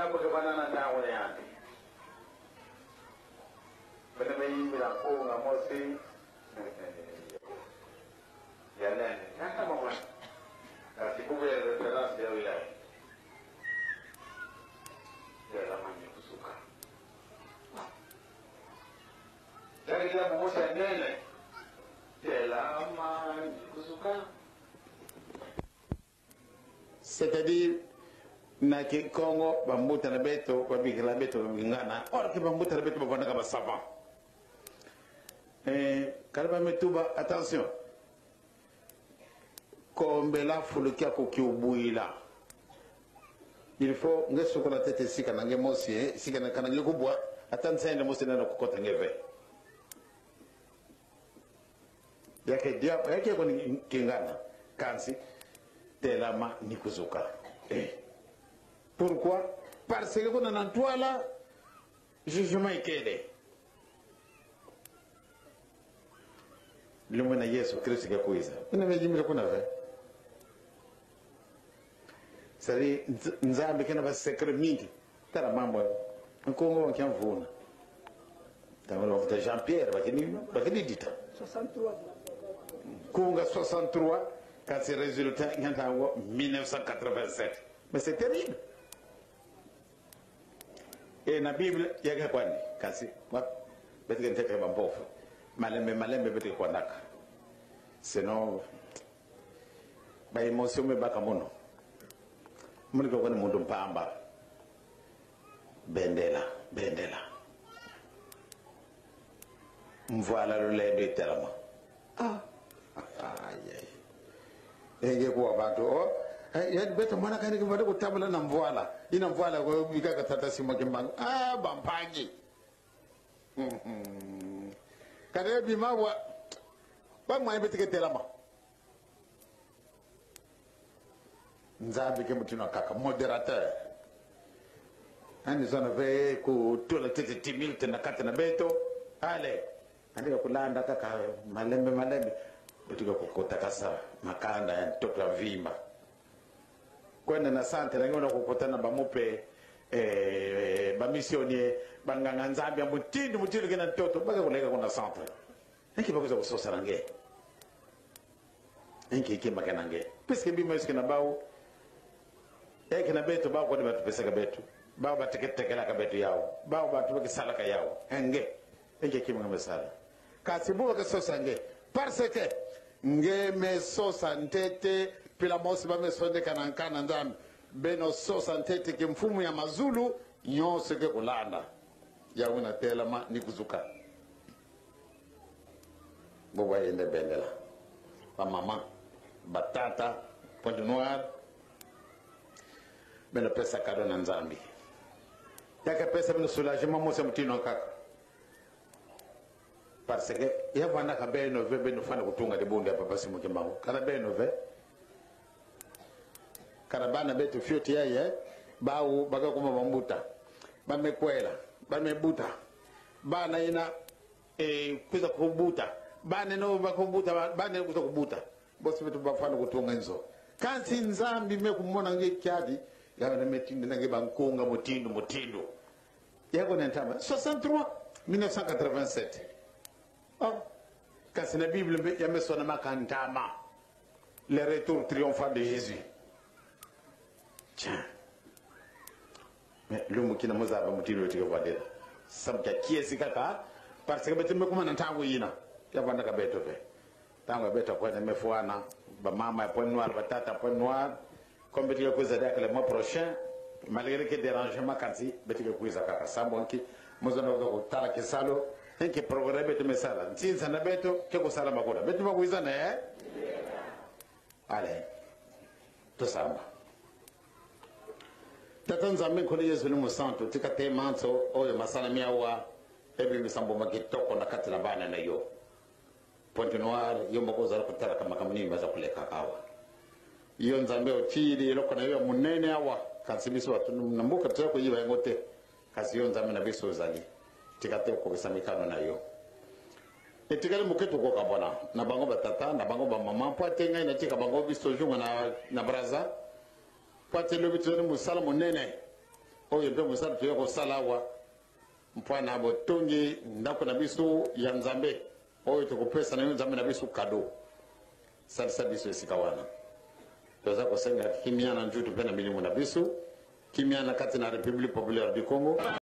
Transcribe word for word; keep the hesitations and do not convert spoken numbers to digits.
Makabanana na wala yan. Bene may bilang ko nga mo si. Yan yan. Yan tama mo. Kasi ko bere pelas ya wala. Tela ma nikuzuka. Tela ma nikuzuka. C'est-à-dire, na Kikongo, bambuta na beto, babikila beto, babingana. Or que bambuta na beto, bavana ka ba savant. Eh, kala ba me tuba, attention. Ko mbela fulu kia ko ki ubwila. Il faut nge suko na tete sika na nge mosi, eh, sika na kana nge kubwa, atan sende mosi na kukota nge ve. Yake dia, yake ko ni kingana, kansi, tela ma nikuzuka. Eh. Pourquoi? Parce que kuna nantwala, jugement ikede. Lumwena Yesu Kristo ke kwiza. Kuna me jimre kuna ve. Sari nz-, Nzambi kena ba secret mingi. Tara mambo. Nkunga wa nkiamvuna. Tara mambo wa Jean-Pierre, bakini, bakini dita. Soixante-trois. Nkunga soixante-trois, kasi résultat, nyantango mille neuf cent quatre-vingt-sept. Mais c'est terrible. E na Bible, yake kwani, kasi, wa, betike nteke bambofu. Malembe, malembe betike kwanaka. Sinon, ba émotion me baka mono. Muni ko kwani muntu mpamba. Bendela, bendela. Mvwala lulendo itelama. Ah. Ay, ay. Enge kuwa bantu, oh. Eh, ya beto mwana kani kibade kutabula na mvwala. Ina mvwala ko bika katata sima kimbangu. Ah, bampangi. Mhm. Kade bima wa. Ba mwa betike telama. Nzambi ke mutindo kaka modérateur. Ani zona ve ku tula tete timil tena kate na beto. Ale. Ani ka kulanda kaka malembe malembe. Betu ka kukuta kasa makanda ya ntokla vimba. Kwenda na sante na ngona kukutana ba mupe, eh, ba missionnaire, ba nganga Nzambi ya mutindo, mutindo kena ntoto, ba ka kuleka kuna centre. Enki ba kuza kusosa na nge. Enki ki makena nge. Puisque bi mais que na bawo. E kena beto bawo kwa batu pesaka beto. Bawo ba teke teke la ka beto yawo. Bawo batu ba kisala ka yawo. Enge. Enki ki makena sala. Kasi bo ba kasosa nge. Parce que nge me sosa ntete pila mosi ba me sonde kana kana Nzambi. Beno sosa ntete ke mfumu ya mazulu. Nyo seke kulanda. Ya wina tela ma nikuzuka. Bo ba yende bendela. Ba mama, ba tata, Pointe-Noire. Beno pesa kado na Nzambi. Ya ka pesa beno soulagement mo se mutindo kaka. Parce que ya vana ka beno ve beno fana kutunga de bunde papa simu kimbangu. Kana beno ve. Kana bana beto fioti ya ye, bawo ba ka kuma bambuta. Ba me kwela, ba me buta. Bana ina, eh, kuza kubuta. Bana no ba kubuta, ba, bana kuza kubuta. Bosi beto ba fana kutunga nzo. Kansi Nzambi me kumona nge kiadi, ya na me tindi na nge ba nkunga mutindo, mutindo. Ya ko nentama, soixante-trois, mille neuf cent quatre-vingt-sept. Oh, kasi na Bible mbe, ya me sona makantama. Le retour triomphal de Jésus. Tiens. Mais, lumbu kina mo zaba mutindo tike vadela. Sam kia kiesi kaka, parce que beto me kuma na ntangu ina. Ya vana ka beto ve. Ntangu beto kwenda me fwana, ba mama ya Pointe-Noire, ba tata Pointe-Noire, comme beto ke kwiza dak le mois prochain, malgré que dérangement kansi, beto ke kwiza kaka sambo nki, mo zona ko tala ke salo, enki programme beto me sala, nsinsa na beto, ke ko sala makura. Beto me kwiza ne, eh? Allez. Tusamba. Tata Nzambi Nkulu Yezu ni Musantu, tika te manso, oyo masala miawa, ebi misambo makitoko na kati na bana na yo. Pointe-Noire, yo moko zala kutala kama kamuni maza kuleka kawa. Yo Nzambi otiri, eloko na yo munene awa, kansi biso batu nambuka tira ko yiba ngote, kasi yo Nzambi na biso ozali. Tika te ko kisa mikano na yo. Etikali muketo ko kabona, na bango ba tata, na bango ba mama, pwa te ngai na tika bango biso zunga na, na Brazza, pwa te lobi tuzoni musala munene. Oyo mpe mosala toya kosala awa, mpo na botongi ndako na biso ya Nzambe. Oyo tokopesa nayo Nzambe na biso cadeau. Salisa biso esika wana. Toza kosenga kimia na nzoto mpe na milimo na biso. Kimia na kati na République Populaire du Congo.